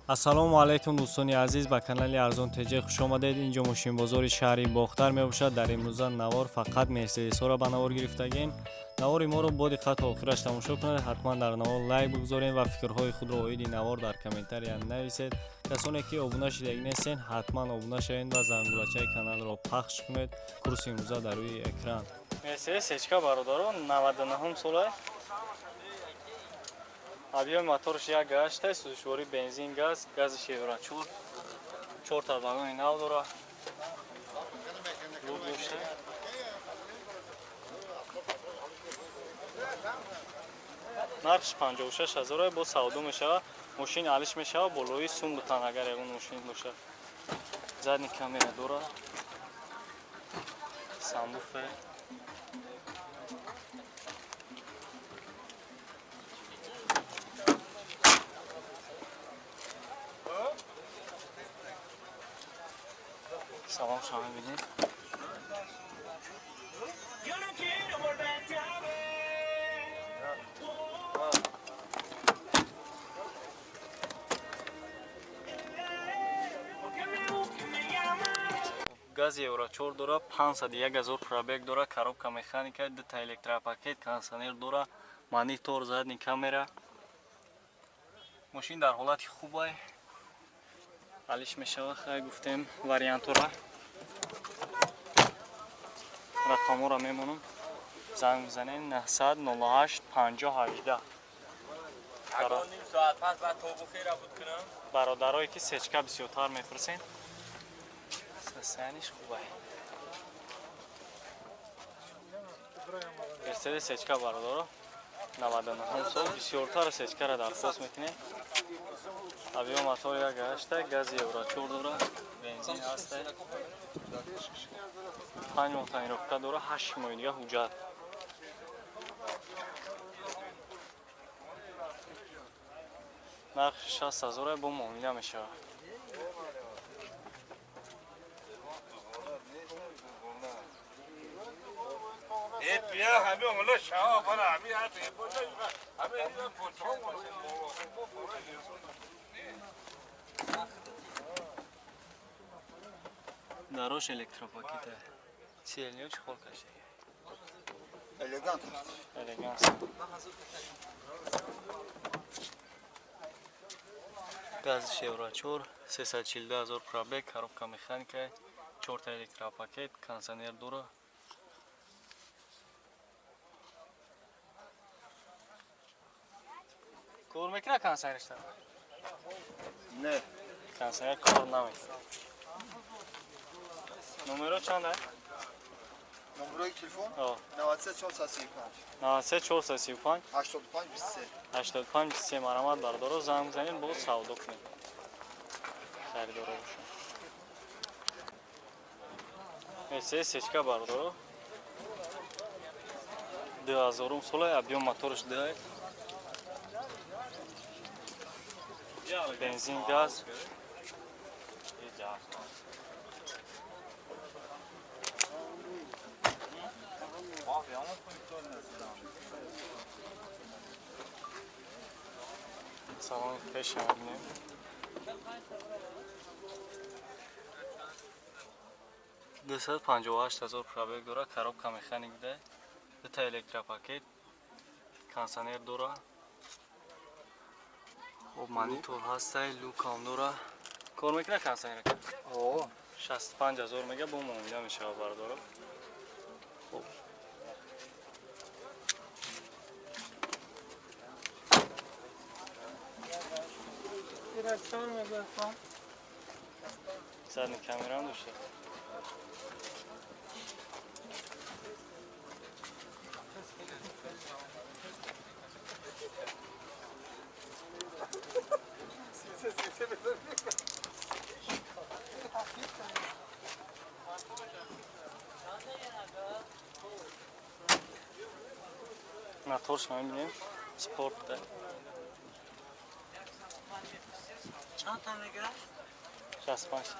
Ассалому алайкум дӯстони азиз, ба канали Арзон ТЖ хуш омадед. Инҷо мошинбозори шаҳри Бохтар мебошад. Дар имрӯза навор фақат Мерседесҳоро ба навор гирифтагем. Навори моро бо диққат то охираш тамошо кунед. Ҳатман дар навор лайк бигузоред ва фикрҳои худро оиди навор дар комментария нависед. Касоне ки обуна шидаги нестен, ҳатман обуна шавед ва зангулачаи каналро пахш кунед. Курси имрӯза дар рӯи экран. Мерседес Ечка бародарон 99 сола. Объёми моторш як гашта, сӯзишворӣ бензин, газ, гази Евро 4, чорта баллони нав дора. Люк дошта. Нархш 56 ҳазор бо савдо мешава. Мошин алиш мешава, болои сум бутан агар ягон мошин боша. Задний камера дора. Сабвуфер. Салом шумо мебинед. Газ Евро 4 дора, 501 ҳазор пробег дора, коробка механика, дута электропакет, кондиционер дора, монитор, задний камера. Мошин дар ҳолати хубай. Алиш мешава, хай гуфтем вариантора. Рақамҳоро мемонам. Занг бизанед 900 08 50 18. Бародарое ки сечка бисёртар мепурсен, состояниш хубай. Мерседес сечка бародаро 99 сол бисёртар сечкаро дархост мекунем. Объём мотор як гашта, газ Евро 4 дора, бензин ҳаста. 5 моҳ тонировка дора, 8 моҳи дига ҳуҷҷат. Нархи 60 ҳазор бо муомила мешавад. Дарош электропакета. Селниё чӣ хол кашида? Элегант. Элегант. Газ Евро 4, 342 ҳазор пробег, коробка механика, 4 та электропакет, кондиционер дора. Кор мекунад кондиционерш? Не. Кондиционер кор намекунад. Номеро чанд аст? Номерои телефон? 93 435. 93 435 85 23. 85 23. Марамат бародаро, занг бизанед, боз савдо кунед. Харидоро бошед. Мерседес Сечка бародаро 2000 сола, объём моторш 2, бензин, газ. Салон пеш мебинем. 258 ҳазор пробег дора, коробка механик буда, дута электропакет, кондиционер дора. Хоб монитор ҳастай, люкам дора. Кор мекунад кондиционер? О, 65 ҳазор мега бо муомила мешавад бародаро. Хоб задний камера ҳам дошта. Моторш мебинем, спорт да. Чанд та мега? 65.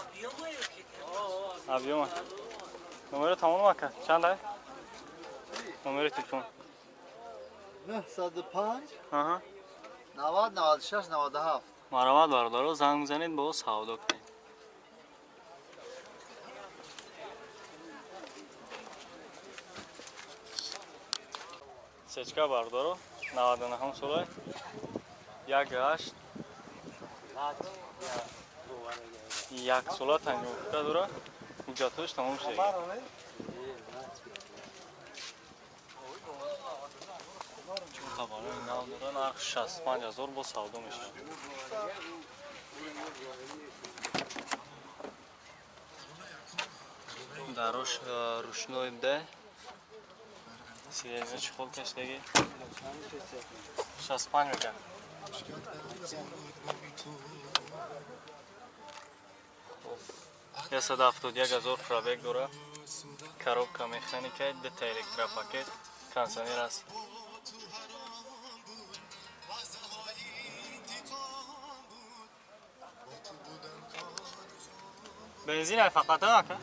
Объёма ё ки? Объёма. Номеро тамом ака. Чанд ай? Номери телефон. 905 90 96 97. Марҳамат бародаро, занг бизанед, бо савдо кунед. Сечка бародаро 99 сола 1.8 як сола тангофта дора, ҳуҷҷатҳош тамом шуда. Хабарҳои нав дора, нарх 65 ҳазор бо савдо мешавад. Дарош рушной буда. Сиденье чехол кашидаги. 65 мегӯяд. Хоб, 171 ҳазор пробег дора. Коробка механика, дута электропакет, кондиционер аст. Бензин ай фақат ака?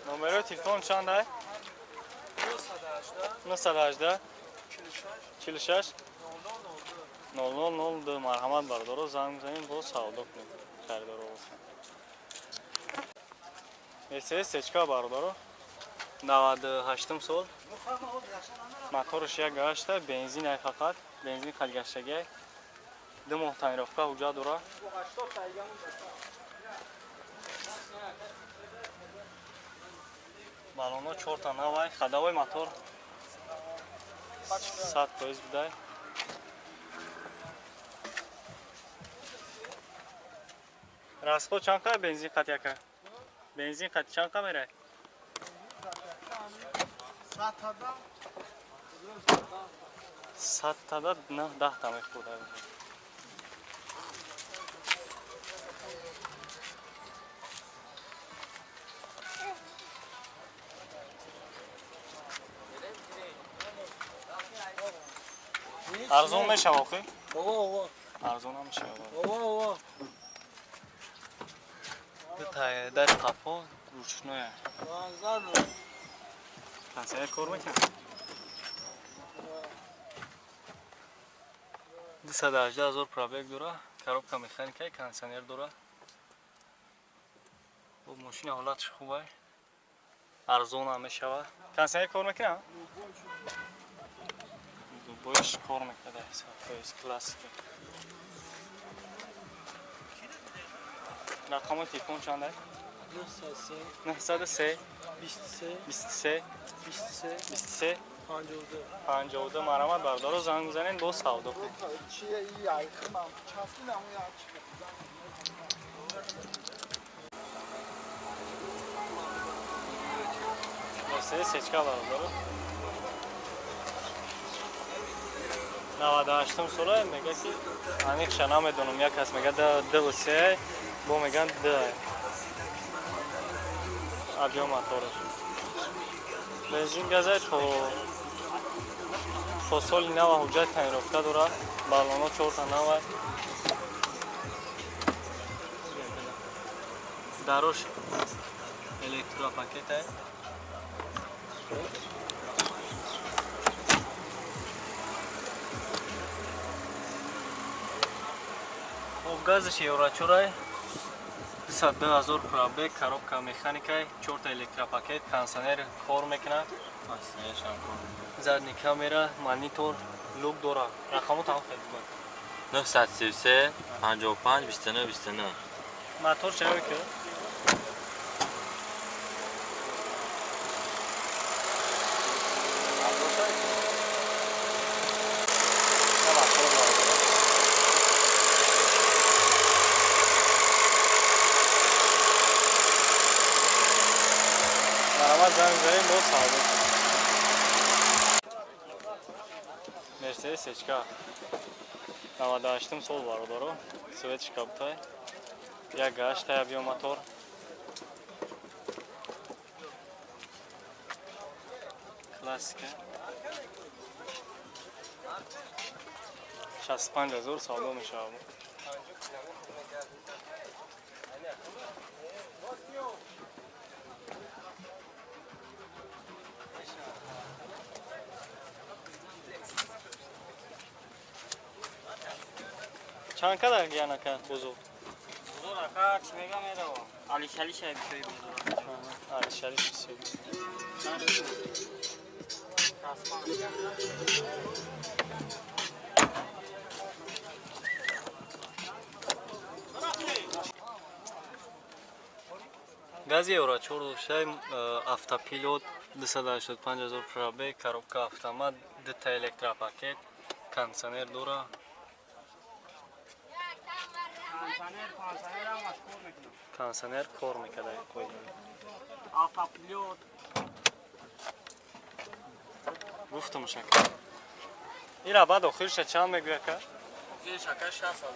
Номерои телефон чанд ай? 918 46 00 02. Марҳамат бародаро, занг бизанед, бо савдо кунед, харидоро бошанд. Мерседес Сечка бародаро 98 сол, моторш 1.8, бензин ай фақат, бензин қалгаштагӣ, 2 моҳ тонировка ҳуҷҷат дора. Баллонҳо 4та навай, ходовой мотор 100% будай. Расход чанд қа бензин қат яка? Бензин қат чанд қа мерай? 100 тада 9 та мехӯрда. Арзон мешава охи? Ова. Арзон мешава. Ова. Дар қафо ручное. Кондиционер кор мекунад? 218 ҳазор пробег дора, коробка механика, кондиционер дора. Бо мошина ҳолатш хуб ай. Арзон мешава. Кондиционер кор мекунад? Дубоиш кор мекунад, ҳисоб классика. Рақами телефон чанд ай? 903 23 23 23 23 52 52. Марҳамат бародаро, занг бизанед, бо савдо кунед. Мерседес Сечка бародаро 98 сола, мега ки аниқша намедонам, як кас мега д се, бо меган д объём мотораш. Бензин газай то соли нава ҳуҷҷат тонировка дора, баллонҳо 4та нава. Дарош электропакет ай. Хоб, газаш евро чорай. 202 ҳазор пробег, коробка механикай, 4та электропакет, кондиционер кор мекунад. Задний камера, монитор, люк дора. Рақамо тамом хеле буд. 933 55 29 29. Мотор чаё ки? Марҳамат, занг бизанед, бо савдо кунед. Мерседес Сечка 98 сол бародаро, цветш кабутай, 1.8 объём мотор. Классика. 65 ҳазор савдо мешавад. Чанд када янака бузург? Бузург ака чӣ мегам мерава? Алишали шай бисёри бузург. Алишали бисёри. Гази Евро 4 доштай, автопилот 285 ҳазор пробег, коробка автомат, дута электропакет, кондиционер дора. Кондиционер кор мекарда. Автопилот. Гуфтам шака. Ира баъд охириша чанд мегӯя ка? Охириш ака 60 ҳазор.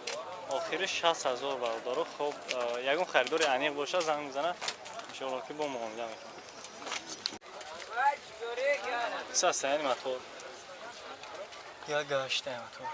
Охириш 60 ҳазор бародаро. Хоб, ягон харидори аниқ боша занг мезана, иншоалло ки бо муомила мекунам. Састаяни мотор. Як гаштаи мотор.